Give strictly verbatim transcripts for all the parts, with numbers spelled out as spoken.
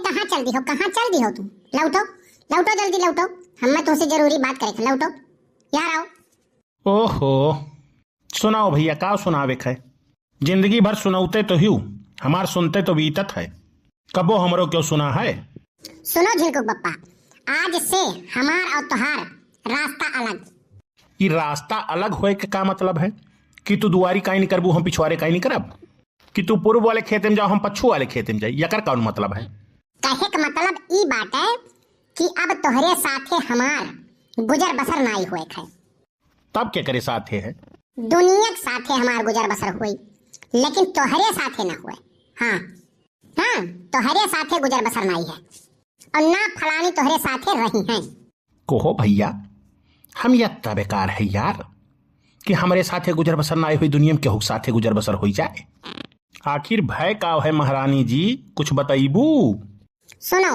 कहाँ चल दिहो, कहाँ चल दिहो तुम? लौटो, लौटो, जल्दी लौटो, हमें तुमसे जरूरी बात करे के, लौटो, यार आओ। ओहो, सुनाओ भैया, का सुनावे के है? जिंदगी भर सुनौते तो हू, हमार सुनते तो बीतत है, कबो हमरो क्यों सुना है? सुनो झिनकुक बप्पा, आज से हमार और तोहार रास्ता अलग। ई रास्ता अलग होए के का मतलब है? कि तू दुआरी काई नहीं करबू, हम पिछुआरे काई नहीं करब? कि तू पूर्व वाले खेते में जाओ, हम पच्छू वाले खेते में जाई, यकर कौन मतलब है? कहे के मतलब ई बाटे कि अब तोहरे साथे हमार गुजर बसर नाई होए के है। तब के करे साथे है? दुनिया के साथे हमार गुजर बसर होई, लेकिन तोहरे साथे ना होए। हाँ, हाँ, तोहरे साथे गुजर बसर नाई है, और ना फलानी तोहरे साथे रही हैं। कोहो भैया, हम यत्ता बेकार है यार, कि हमरे साथे गुजर बसर नाई हुई, दुनिया में केहू के साथे गुजर बसर होई जाए। आखिर भय का है महारानी जी, कुछ बतईबू? सुनो,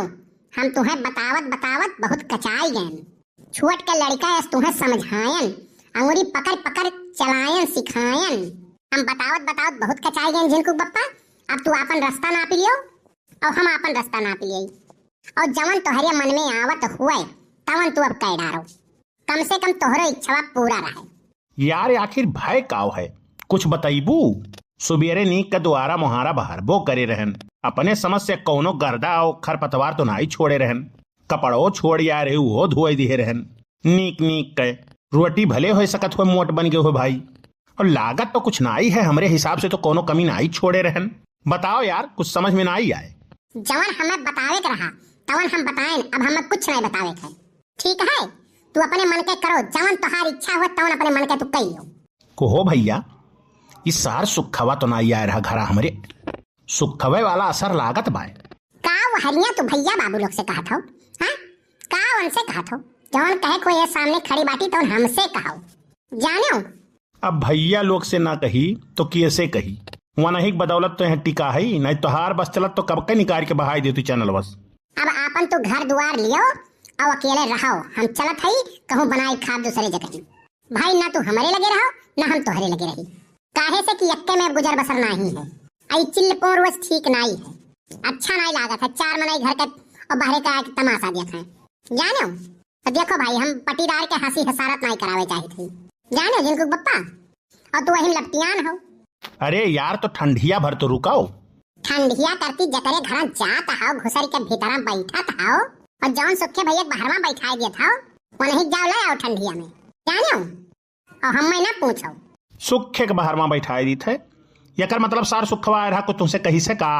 हम तुहें बतावत बतावत बहुत कचाई गएन। छोट के लड़का अस तुहें समझायन, अंगुरी पकड़ पकड़ चलायन सिखायन। हम बतावत बतावत बहुत कचाई गएन झिनकुक बप्पा, अब तू आपन रास्ता नापी लियो और हम आपन रास्ता नापी लियो, और जवन तोहरे मन में आवत हुए तवन तू अब कह डारो। कम से कम तोहरो इच्छा पूरा रहे। यार, आखिर भय काव है, कुछ बतईबू? सुबेरे नीक का दुआरा मोहारा बहरबो करे रहन, अपने समझ से कौनो गर्दा और खरपतवार तो नाई छोड़े रहन, कपड़ो छोड़ यार है, उहो धोए दिए रहन। नीक नीक के रोटी भले हो सकत हो मोट बन गए हो भाई, और लागत तो कुछ नाई है, हमरे हिसाब से तो कौनो कमी नाई छोड़े रहन। बताओ यार, कुछ समझ में नाई आए। जवन हमें बतावे के रहा तवन हम बताएन, अब हमें कुछ नहीं बतावे के है। ठीक है, तू अपने मन के करो, जवन तोहार इच्छा हो तवन अपने मन के तू कहियो। कोहो भैया, ई सार सुखवा तो नाई आए रहा घरा हमरे, सुखवे वाला असर लागत बाय। का वहरिया तू भैया बाबू लोग से कहत हो? हाँ, का उनसे कहत हो? जवन कहे को ये सामने खड़ी बाटी तवन हमसे कहो, जानो? अब भैया लोग से ना कही तो किसे कही? वनही के बदौलत तो यहाँ टिका है, नहीं तोहार बस चलत तो कब के निकाल के बहाई देती चैनल बस। अब आपन तू घर दुआर लियो, अब अकेले रहो, हम चलत हई कहूँ बनाई खाब दूसरे जगह। भाई ना तू हमरे लगे रहो ना हम तोहरे लगे रही, काहे से कि यक्के में अब गुजर बसर नाही है। आई चिल्ल पोर वस ठीक नाही है, अच्छा नाही लागत है, चार मनई घर के और बाहरे का आके तमाशा देख हैं, जानो? तो देखो भाई, हम पटीदार के हंसी हसारत नाई करावे चाहत हई। जाने हो झिनकुक बप्पा, और तू वही लपटियान हो। अरे यार, तो ठंडिया भर तो रुकाओ। ठंडिया करती जतरे घरा जात हाओ, घुसर के भीतरा बैठत हाओ, और जौन सुखे भैया के बहरवा बैठाए देत हाओ, वनही जाओ ले आओ ठंडिया में। जाने हो? और हम मैं ना पूछो। सुखे के बहरवा बैठाए दीत है, यकर मतलब सार सुखवा आए रहा कुछ तुमसे कही से का?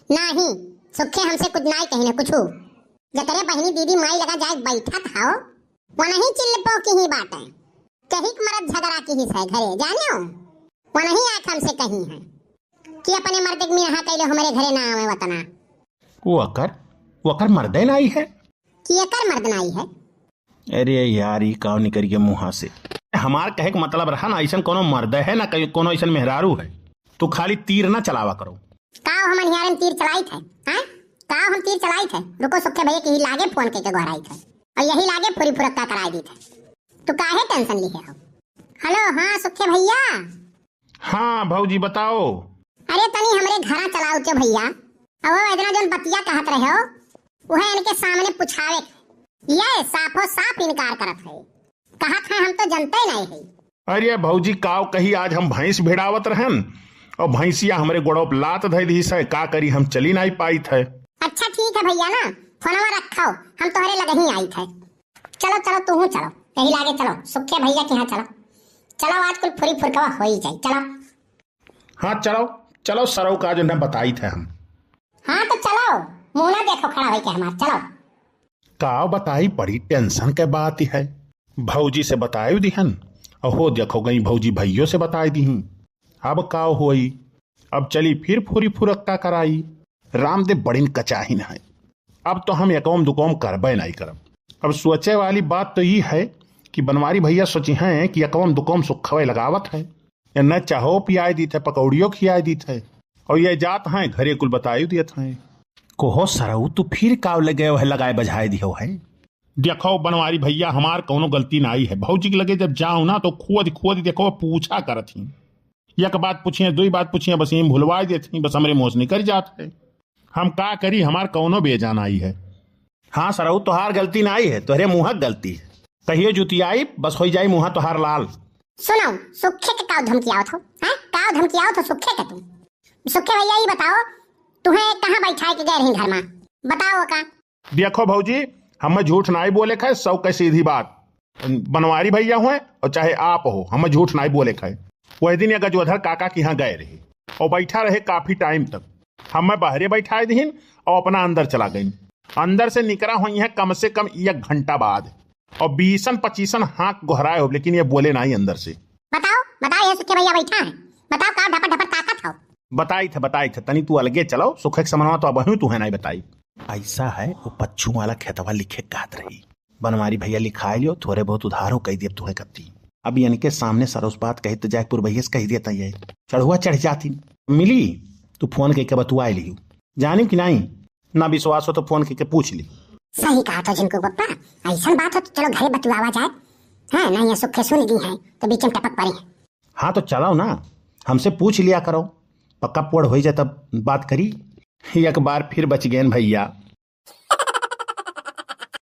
नाही, सुखे हमसे कुछ नाई कही ना कुछ। जतरे बहिनी दीदी माई लगा जाए बैठत हाओ, वनही चिल्ल पो की ही बात है। कहिक मरद झगड़ा की ही से घरे, जाने हो? वनही आँख हमसे कही है कि अपने मर्द के मिनहा कैले हमरे घरे ना आवे वतना। वो अकर, वो अकर मर्दे नाई है। कि एकर मर्द नाई है। अरे यार, ई काव निकल गया मुँहा से? हमार कहे के मतलब रहा ना, ऐसन कोनो मर्द है ना कहीं कोनो ऐसन मेहरारू है। तू खाली तीर ना चलावा करो। काव हम अनिहारे में तीर चलाइत है, हाँ? काव हम तीर चलाइत है? रुको, सुखे भैया के ही लागे फोन करके गोहराइत है, और यही लागे फुरी फुरक्का कराई दीत है। तू काहे टेंशन लिहे हो? हेलो, हाँ सुखे भैया। हाँ भौजी, बताओ। अरे तनी हमरे घरा चलाओ तो भैया, अब वो इतना जौन बतिया कहत रहे हो, वह इनके सामने पुछावे के। ये साफो साफ इनकार करत है, कहत है हम तो जनते नहीं है। अरे भौजी, काव कही, आज हम भैंस भिड़ावत रहन और भैंसिया हमरे गोड़ो पे लात धइ दी से, का करी, हम चली नहीं पाइत है। अच्छा ठीक है भैया ना, फोनवा रखो, हम तोहरे लगे ही आइत है। चलो चलो, तू हूँ चलो, यही लागे चलो, सुखे भैया के यहाँ चलो। चलो, आज कुल फुरी फुरकवा हो ही जाई, चलो। हाँ चलो, चलो सरऊ का जो न बताइत है हम। हाँ तो चलो, मुँह ना देखो खड़ा होई के हमार, चलो। का बताई, बड़ी टेंशन के बात है। भौजी से बताए दिहन, और हो देखो गई भौजी भैयो से बताए दिही। अब का होई, अब चली फिर फुरी फुरक्का कराई। रामदेव बड़िन कचाहिन है, अब तो हम एकौम दुकौम करबे नहीं करब। अब सोचे वाली बात तो ई है कि बनवारी भैया सोची हैं कि एकौम दुकौम सुखवे लगावत है, या न चाहो पियाए दीत है, पकौड़ियों खियाए दीत है, और ये जात हैं घरे कुल बताई दियत हैं। कोहो सरऊ, तू फिर काव लगे है लगाए बजाए दियो है? देखो बनवारी भैया, हमार कौनो गलती नाई है। भौजी के लगे जब जाओ ना तो खोद खोद देखो, पूछा करत ही, एक बात पूछिए, दुई बात पूछिए, बस यही भुलवाई देत ही, बस हमरे मुँह से निकल जात है। हम का करी, हमार कौनो बेजा नाई है। हाँ सरऊ, तोहार गलती नाई है, तोहरे मुँहक गलती है। कहियो जुतियाई, बस होई जाई मुँह तोहार लाल। सुनउ, सुखे के काउ धमकियावत हो, हैं? काउ धमकियावत हो सुखे के तू? सुखे भइया, ई बताओ, तुहें कहाँ बैठाए के गए रही घर मा? बताओ का? देखो भौजी, हमें झूठ नाई बोले खाए, सौ के सीधी बात। बनवारी भइया हुए और चाहे आप हो, हमें झूठ नाई बोले खाए। वह दिन ये गजोधर काका के यहाँ गए रहे और बैठा रहे काफी टाइम तक। हमें बहरे बैठाए दिहिन और अपना अंदर चला गइन। अंदर से निकरा हुई है कम से कम एक घंटा बाद और बीसन पच्चीसन हाँक गोहराए हो, लेकिन ये बोले नाई अंदर से। बताओ, बताओ, ये सुखे भइया बैठा है, बताओ का ढपर ढपर ताकत हो? बताई थे, बताई थे, तनी तू अलगे चलो, सुखे के समनवा तो अबहूँ तुहें नाई बताई। ऐसा है, वो पच्छू वाला खेतवा लिखे कहत रही। बनवारी भइया लिखाए लियो, थोरे बहुत उधारो कई देब तुहें कत्ती। अब इनके सामने सरोस बात कही तो जाए पुरबहियस कही देता ये। चढ़ुआ चढ़ जाती। मिली, तू फोन कई के बतुआए लियो। जानिम कि नाई? ना विश्वास हो तो फोन कई के पूछ ली। सही कहा तो झिनकू बप्पा, ऐसन बात हो तो चलो घरे बतुआवा जाए। हाँ, नहीं ये सुखे सुन ली है तो बीच में टपक पड़ी है। हाँ तो चलो ना, हमसे पूछ लिया करो, पक्का पोड़ होई जाए तब बात करी। एक बार फिर बच गए भइया,